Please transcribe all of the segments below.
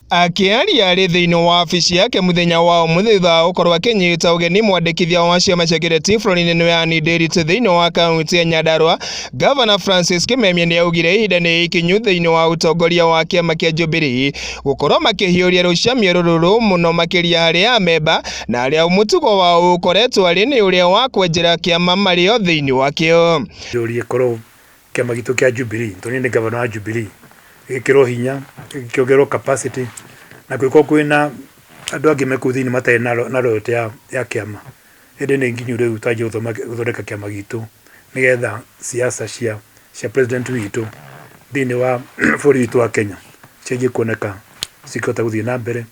Akĩaria arĩ thĩinĩ wa wabici yake mũthenya wa ũmũthĩ thutha wa gũkorwo akĩnyita ũgeni mwandĩkithia wa ciama cia kĩũteti bũrũri-inĩ nĩwe Anne Ndiritu thĩinĩ wa kaunti ya Nyandarua, Gavana Francis Kimemia nĩ augire ihinda nĩ ikinyu thĩinĩ wa ũtongoria wa kĩama kĩa Jubilee gũkorwo makĩhiũria rũcamio rũrũ mũno makĩria harĩ amemba na arĩa mũtugo wao ũkoretwo arĩ nĩ ũrĩa wa kwenjera kĩama marĩ o thĩinĩ wakĩo. Njũrie korwo kĩama gitũ kĩa Jubilee, tondũ niĩ nĩ gavana wa Jubilee, gĩkĩrwo hinya, kĩongererwo capacity, na kũngĩkorwo kwĩna andũ angĩ me kũu thĩinĩ matarĩ na loyalty ya kĩama, ĩndĩ nĩ nginyu rĩu twanjie gũthondeka kĩama gitũ nĩgetha siasa cia president witũ thĩinĩ wa bũrũri witũ wa Kenya cianjie kuoneka cikĩhota gũthiĩ na mbere.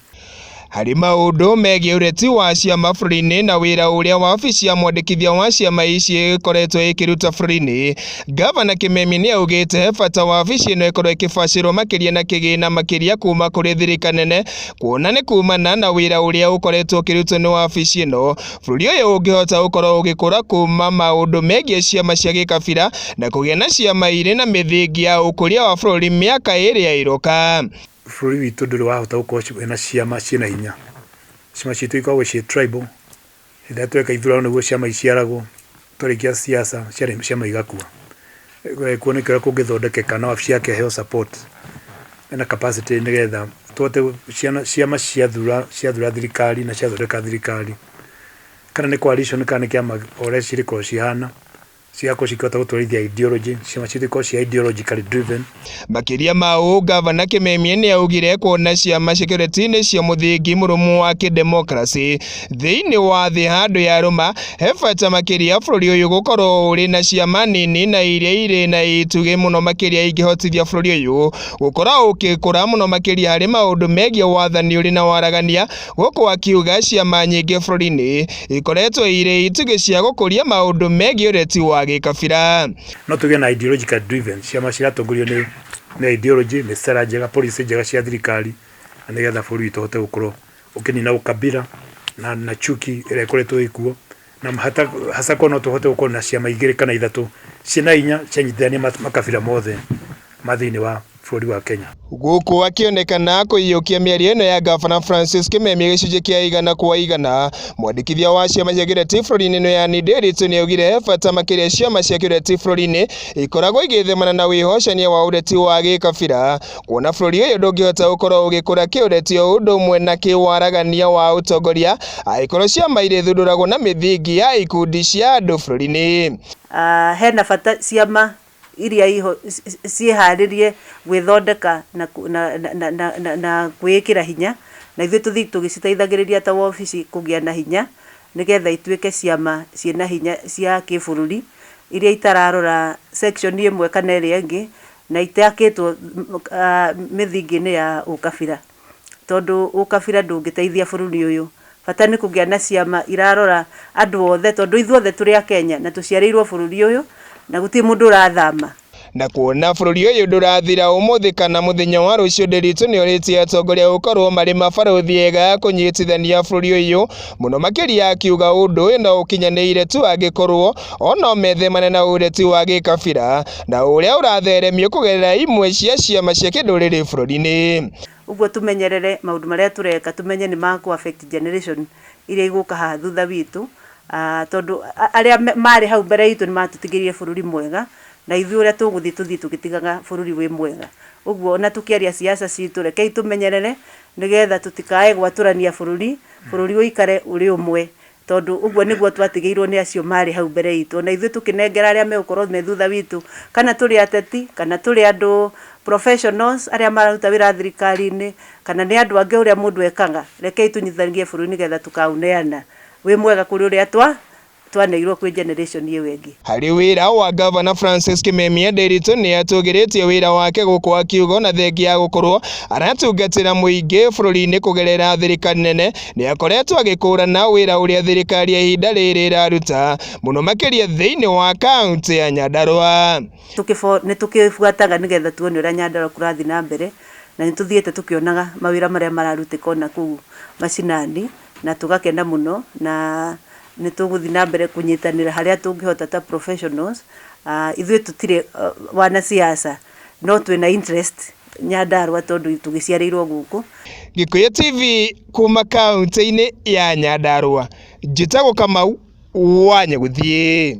Harĩ maũndũ megiĩ ũreti wa ciama bũrũri-inĩ na wĩra ũrĩa wabici ya mwandĩkithia wa ciama ici ĩkoretwo ĩkĩruta bũrũri-inĩ, Gavana Kimemia nĩ augĩte he bata wabici ĩno ĩkorwo ĩkĩbacĩrwo makĩria na kĩgĩna makĩria kuma kũrĩ thirikari nene, kuona nĩ kumana na wĩra ũrĩa ũkoretwo ũkĩrutwo nĩ wabici ĩno, bũrũri ũyũ ũngĩhota gũkorwo ũgĩkũra kuma maũndũ megiĩ ciama cia gĩkabira na kũgĩa na ciama irĩ na mĩthingi ya ũkũria wa bũrũri mĩaka ĩrĩa ĩroka. Bũrũri witũ ndũrĩ wahota gũkorwo wĩna ciama ciĩna hinya. Ciama citũ ikoragwo ciĩ tribal, hĩndĩ ĩrĩa tweka ithurano nĩguo ciama iciaragwo, twarĩkia siasa ciama igakua. Kuoneke ũrĩa kũngĩthondekeka na wabici yake ĩheo support ĩna capacity nĩgetha tũhote ciama ciathura thirikari na ciathondeka thirikari, kana nĩ coalition kana nĩ kĩama o ũrĩa cirĩkorwo cihana, cigakorwo cikĩhota gũtwarithia ideology, ciama citũ ikorwo cia ideologically driven. Makĩria ma ũũ, Gavana Kimemia nĩ augire kuona ciama cia kĩũteti nĩcio mũthingi mũrũmu wa kĩdemokrasi thĩinĩ wa thĩ handũ yarũma, he bata makĩria bũrũri ũyũ gũkorwo ũrĩ na ciama nini na iria irĩ na itugĩ mũno makĩria ingĩhotithia bũrũri ũyũ gũkorwo ũgĩkũra mũno makĩria harĩ maũndũ megiĩ wathani ũrĩ na waragania, gũkũ akiuga ciama nyingĩ bũrũri-inĩ ikoretwo irĩ itugĩ cia gũkũria maũndũ megiĩ ũreti wa gĩkabira. No tũgĩe na ideological driven ciama ciratongorio nĩ ideology, nĩ sera njega, policy njega cia thirikari, na nĩgetha bũrũri witũ ũhote gũkorwo ũkĩnina ũkabira na chuki ĩrĩa ĩkoretwo ĩkuo, na hasa korwo no tũhote gũkorwo na ciama igĩrĩ kana ithatũ ciĩna hinya cianyitithania makabira mothe ma thĩinĩ wa bũrũri wa Kenya. Gũkũ akĩonekana kũiyũkia mĩario ĩno ya Gavana Francis Kimemia gĩcunjĩ kĩa 100%, mwandĩkithia wa ciama cia kĩũteti bũrũri-inĩ nĩwe Anne Ndiritu nĩ augire he bata makĩria ciama cia kĩũteti bũrũri-inĩ ikoragwo igĩthemana na wĩhocania wa ũreti wa gĩkabira, kuona bũrũri ũyũ ndũngĩhota gũkorwo ũgĩkũra kĩũteti o ũndũ ũmwe na kĩwaragania wa ũtongoria angĩkorwo ciama irĩthundũragwo na mĩthingi ya ikundi cia andũ bũrũri-inĩ. Hena bata ciama iria iho ciĩharĩrie gwĩthondeka na kwĩĩkĩra hinya, na ithuĩ tũthiĩ tũgĩciteithagĩrĩria ta wabici kũgĩa na hinya nĩgetha ituĩke ciama ciĩna hinya cia kĩbũrũri iria itararora section ĩmwe kana ĩrĩa ĩngĩ na itakĩtwo mĩthingi-inĩ ya ũkabira, tondũ ũkabira ndũngĩteithia bũrũri ũyũ. Bata nĩ kũgĩa na ciama irarora andũ othe, tondũ ithuothe tũrĩ a Kenya na tũciarĩirwo bũrũri ũyũ na gũtirĩ mũndũ ũrathama. Na kuona bũrũri ũyũ ndũrathira ũmũthĩ kana mũthenya wa rũciũ, Ndiritu nĩ orĩtie atongoria gũkorwo marĩ mabarũthi ega kũnyitithania bũrũri ũyũ mũno makĩria, akiuga ũndũ ũyũ no ũkinyanĩire tu angĩkorwo ono methemane na ũreti wa gĩkabira na ũrĩa ũratheremio kũgerera imwe cia ciama cia kĩndũrĩrĩ bũrũri-inĩ. Ũguo tũmenyerere maũndũ marĩa tũreka, tũmenye nĩ ma kũ affect generation iria igũka haha thutha witũ, tondũ arĩa marĩ hau mbere itũ nĩ matũtigĩrire bũrũri mwega, na ithuĩ ũrĩa tũgũthiĩ tũthiĩ tũgĩtigaga bũrũri wĩ mwega. Ũguo ona tũkĩaria siasa citũ, rekei tũmenyerere nĩgetha tũtikae gwatũrania bũrũri, bũrũri ũikare ũrĩ ũmwe, tondũ ũguo nĩguo twatigĩirwo nĩ acio marĩ hau mbere itũ. Ona ithuĩ tũkĩnengera arĩa megũkorwo me thutha witũ, kana tũrĩ ateti, kana tũrĩ andũ professionals arĩa mararuta wĩra thirikari-inĩ, kana nĩ andũ angĩ ũrĩa mũndũ ekaga, rekei tũnyitithanie bũrũri nĩgetha tũkaũneana wĩ mwega kũrĩ ũrĩa twaneirwo kwĩ generation ĩyo ĩngĩ. Harĩ wĩra wa Gavana Francis Kimemia, Ndiritu nĩ atũgĩrĩtie wĩra wake gũkũ akiuga ona thengia ya gũkorwo aratungatĩra mũingĩ bũrũri-inĩ kũgerera thirikari nene, nĩ akoretwo agĩkũrana wĩra ũrĩa thirikari ya ihinda rĩrĩ ĩraruta mũno makĩria thĩinĩ wa kaunti ya Nyandarua. Nĩ tũkĩbuataga nĩgetha tuone ũrĩa Nyandarua kũrathiĩ na mbere, na nĩ tũthiĩte tũkĩonaga mawĩra marĩa mararutĩka ona kũu macinani, na tũgakena mũno, na nĩ tũgũthiĩ na mbere kũnyitanĩra harĩa tũngĩhota ta professionals. Ithuĩ tũtirĩ wanasiasa, no twĩna interest. Nyandarua tondũ tũgĩciarĩirwo gũkũ. Gĩkũyũ TV kuma kaũntĩ-inĩ ya Nyandarua, njĩtagwo Kamau wa Nyagũthiĩ.